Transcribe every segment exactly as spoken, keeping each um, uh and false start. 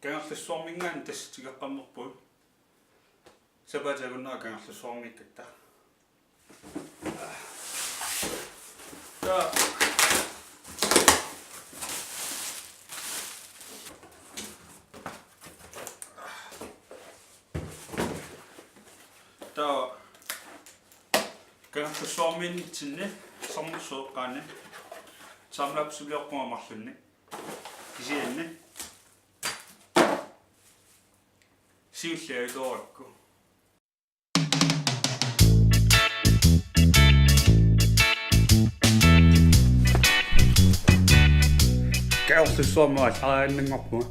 Kangerlussuarminngaanniit tassa tikeqqammerpugut. Sapaatip akunnera Kangerlussuarmiikkatta. Taava. Taava Kangerlussuarmiinnitsinni Sermersuup eqqaani timelapsiliorpunga marlunnik. Kisianni siulliit ajutoorakku. Kangerlussuarmut aallariaannanngorpunga.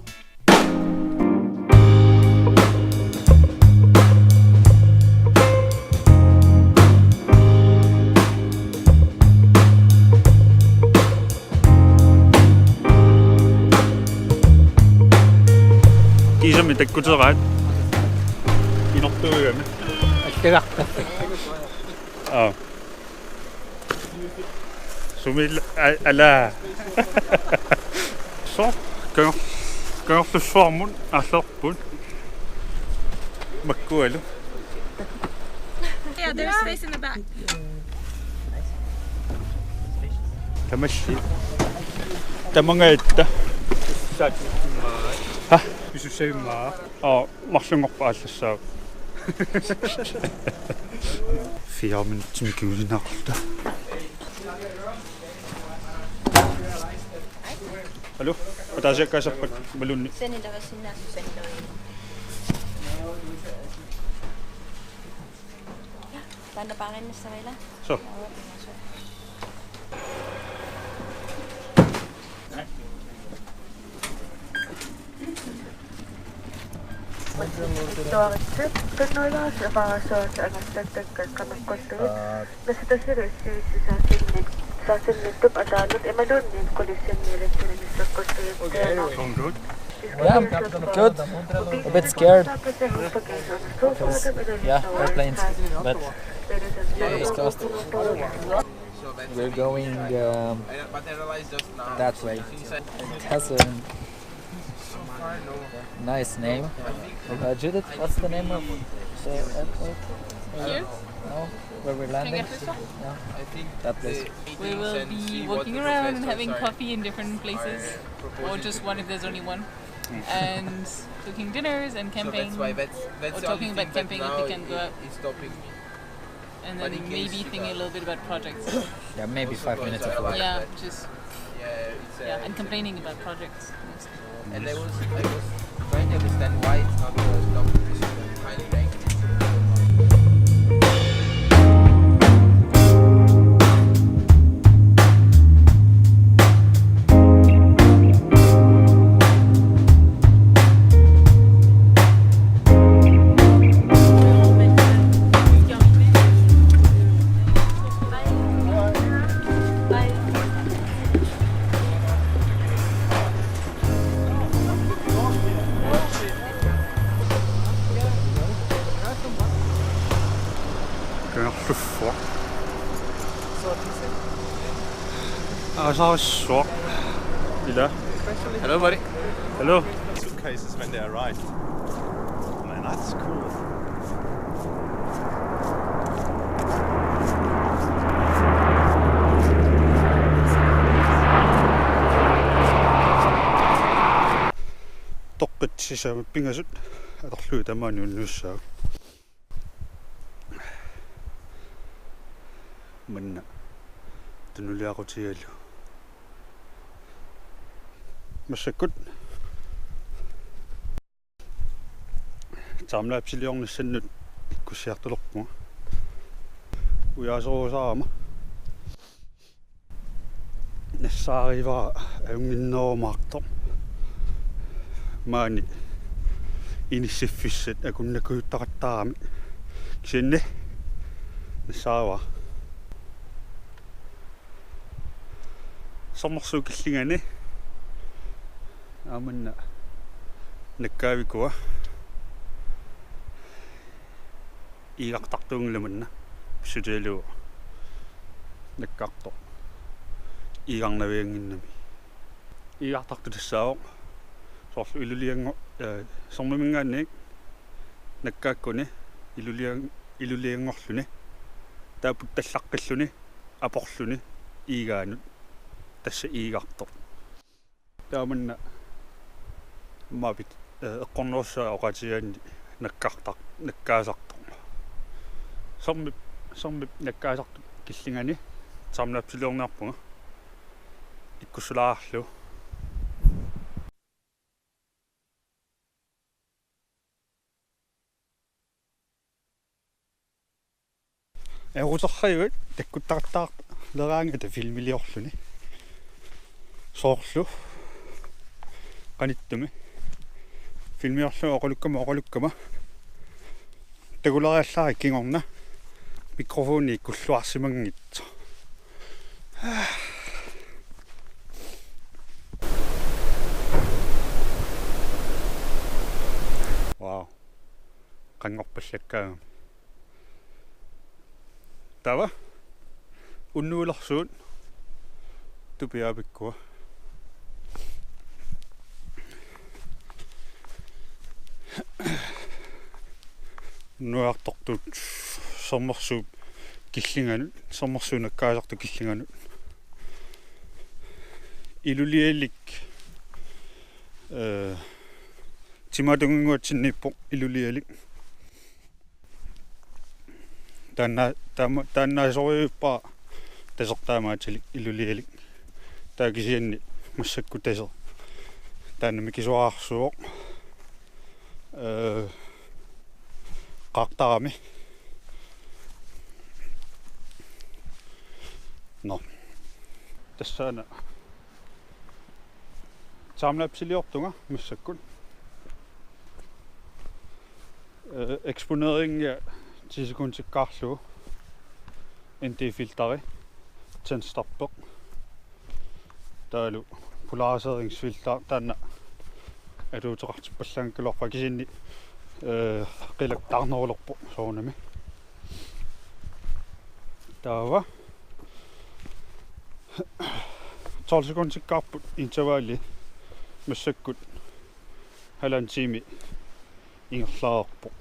Kiisami takkuteraat. Inortuugami. Allagartarput. Aa. Sumi a-, ala. Sooq, Kanger-, Kangerlussuarmut aallarput. Makkualu. Yeah, there's space in the back. Tamassi. Tamangajatta. Ha? Pisussavimmaa. Aa, marlunngorpat aallassaaq. Fire minutsimik kingulliinnarluta. Aluu, ataasiakkaasarpakka imaluunniit. Sanilava sinna, sanilava. Taanna paariinnassavara. Suu. Sounds good. Yeah, I'm good. A bit scared. Yeah, airplanes, but fingers crossed. We're going um, that way. It has a nice name. Uh, Judith, what's the name of the airport? Here? No, where we're landing? Kangerlussuaq? Yeah, that place. We will be walking around and having coffee in different places, or just one if there's only one, and cooking dinners and camping, or talking about camping if we can go out. And then maybe thinking a little bit about projects. Yeah, maybe five minutes of work. Yeah, just yeah, and complaining about projects mostly. And I was, I was trying to understand why it's not a top position, highly ranked. Kangerlussuaq. Aasarsuaq. Ila. Hello, buddy. Hello. Suitcases when they arrived. Man, that's cool. Toqqit sisamat pingasut atorlugit tamaani unnuissaaq. Manna tunuliaqutigalugu. Massakkut timelapsiliornissannut ikkussiartulerpunga. Ujaaserusaarama. Nassaarivara ajunnginnerumaartoq. Maani inissiffissat akunnakujuttaqattaarami. Kisianni nassaarivara. Sermersuup killingani. Aamma una nakkaavikua. Iigartartuunngilaq manna pissutigalugu nakkartoq iigarnaviannginnami. Iigartartoq tassaavoq soorlu Iluliannguaq Ee, Sermiminngaanniit nakkaakkuni ilulia-, ilulianngorluni, taava puttallaqqilluni aporluni iigaanut, tassa iigartoq. Taamanna maapit, ee, eqqornerussuaq oqaatigaanni nakkartar-, nakkaasartoq. Sermip, Sermip nakkaasartup killingani timelapsiliorniarpunga. Ikkussulaarlugu. Eruterrajuit takkuttaqattaarleraangata filmiliorluni. Soorlu qanittumi filmiliorlunga oqalukkama, oqalukkama. Takulaariallaari kingorna mikrofoni ikkulluarsimanngitsoq. Wow. Qanngorpallakkaangami. Taava unnuilersuut tupiaapikkua. Unnuiartortuut sermersuup killinganut, sermersuup nakkaasartup killinganut. Ilulialik, ee, timaatunginnguatsinniippoq ilulialik. Taanna, taama, taannaasorujuppara tasertaamaatilik ilulialik. Taava kisianni massakkut taseq taanna mikisuararsuuvoq. Ee, qaartarami. Nå. Tassaana timelapsiliortunga massakkut. Ee, eksponeringia ti sekundikkaarlugu. N D-filteri, tenstoppeq. Taavalu polariseringsfilter taanna atuuteqartippallaanngikkaluarpara kisianni, ee, qilak taarnerulerpoq soorunami. Taava tolv sekundikkaarput intervalli massakkut halvanden time ingerlareerpoq.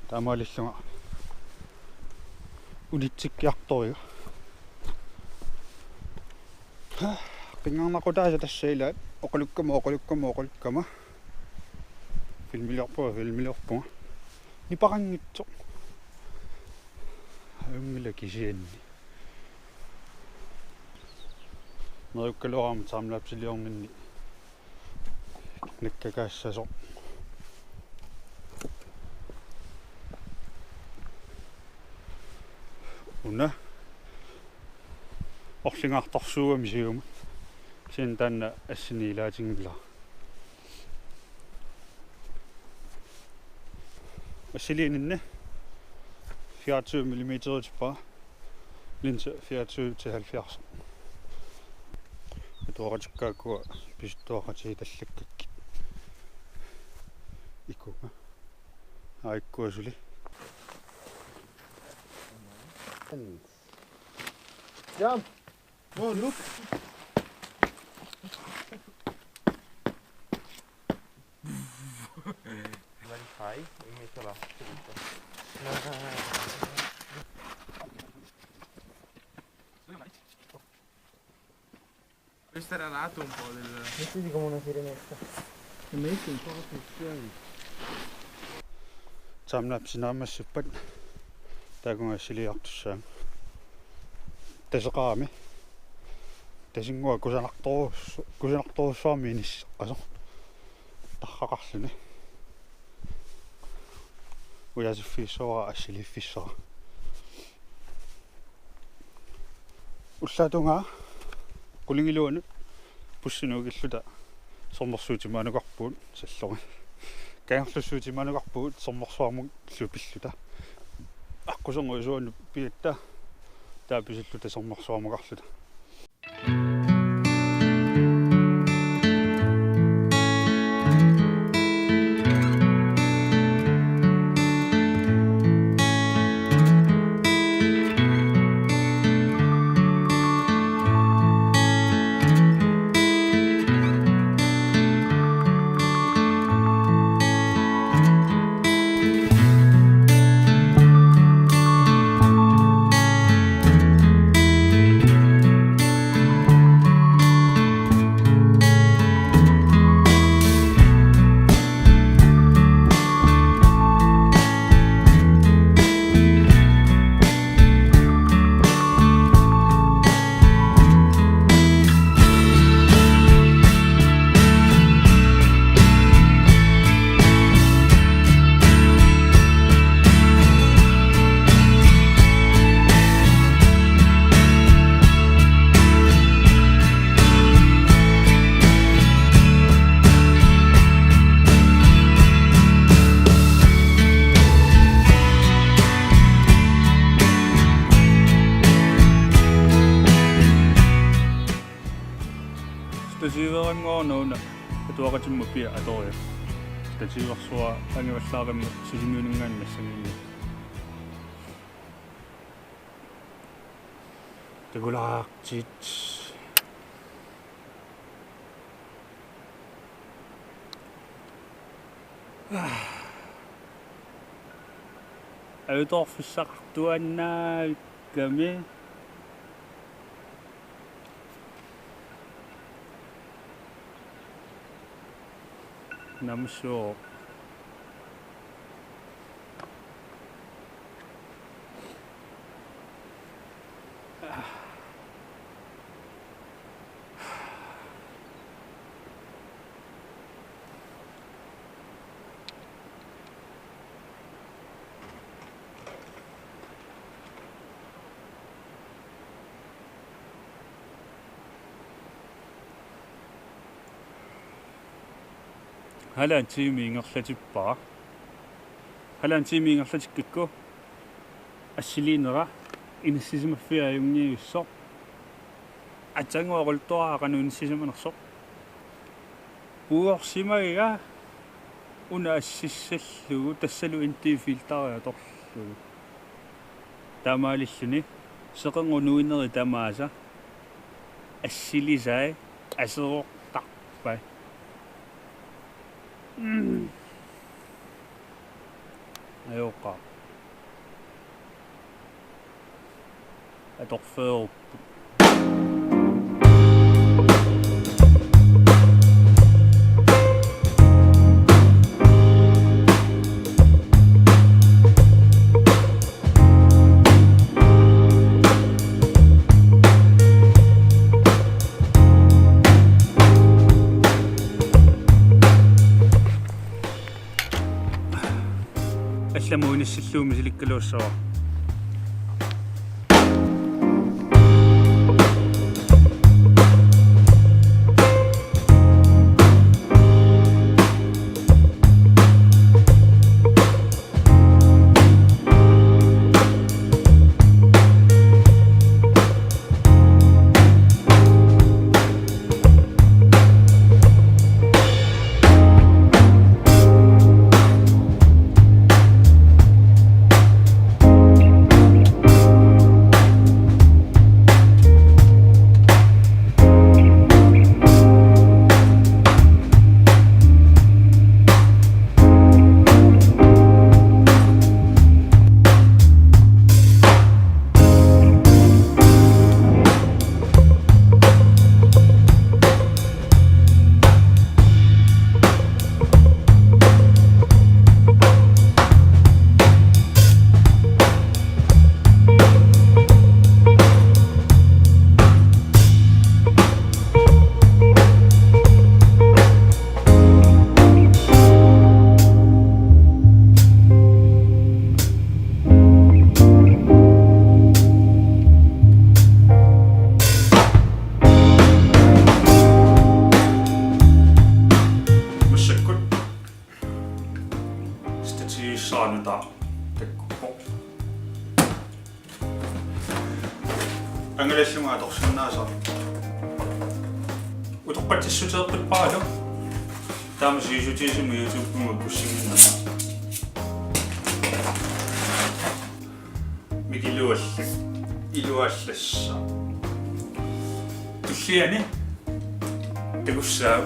Taamaalillunga unitsikkiartoriga. Pingaarnaqutaasa tassa ilaat oqalukkama, oqalukkama, oqalukkama. Filmiliorpunga, filmiliorpunga. Niparanngitsoq. Ajunngilaq kisianni. Neriukkaluarama timelapsiliorninni nakkakaassasoq. Una orlingaartorsuugami siumut. Kisianni taanna assini ilaatinngilaq. Assiliininni fireogtyve millimeter tippaa. Linse fireogtyve til halvfjerds. Atuaqatikka ukua pisuttuaqatigiitallakkakkit. Ikunga. Aa, ikkua suli. Jump! Oh, look! Very high, it makes a lot of sense. Questo era l'atomo un po' del... Mettiti come una sirenetta. Amazing, proprio funzioni. Timelapsi naammassippat taakunga assiliartussaanga. Taseqarami. Tasinnguaq kusanartorus-, kusanartorussuarmik inisseqqasoq. Tarraqarluni. Ujaasiffigissavara assiliiffissara. Ullaatungaa qulingiluanut bussinut ukilluta sermersuup timaanukarpugut sallori. Kangerlussuup timaanukarpugut sermersuarmullu pilluta. Aqquserngui suanut pigatta taava pisulluta sermersuarmukarluta. Stativerannguaq una atuaqatimmut pia atoriaq. Stativersuaq angivallaaqimmat Sisimiuninngaanniit nassannginnakku. Takulaartit. Ajutoorfissaqartuaannaavikkami. Naammassivoq. Halvanden time ingerlatippara. Halvanden time ingerlatikkakku assiliinera inissisimaffiga ajunngivissoq. Aatsaannguaq oqaluttuarara qanoq inissisimanersoq. Puigorsimagiga una assissallugu tassalu N D filteri atorlugu. Taamaalilluni seqernup nuineri tamaasa assilisai aserortarpai. Mm. Ajoqaaq. Atorfeerupput. Allamut inissillugu misilikkaluassavara. Massakkut stativissaanut takkuppoq. Angalallunga atorsinnaasara. Utoqqatsissuteeqqipparalu. Taama sivisutigisumik YouTubemut ikkussinnginnama. Mikiluallak. Iluallassaaq. Tulliani takussaaq.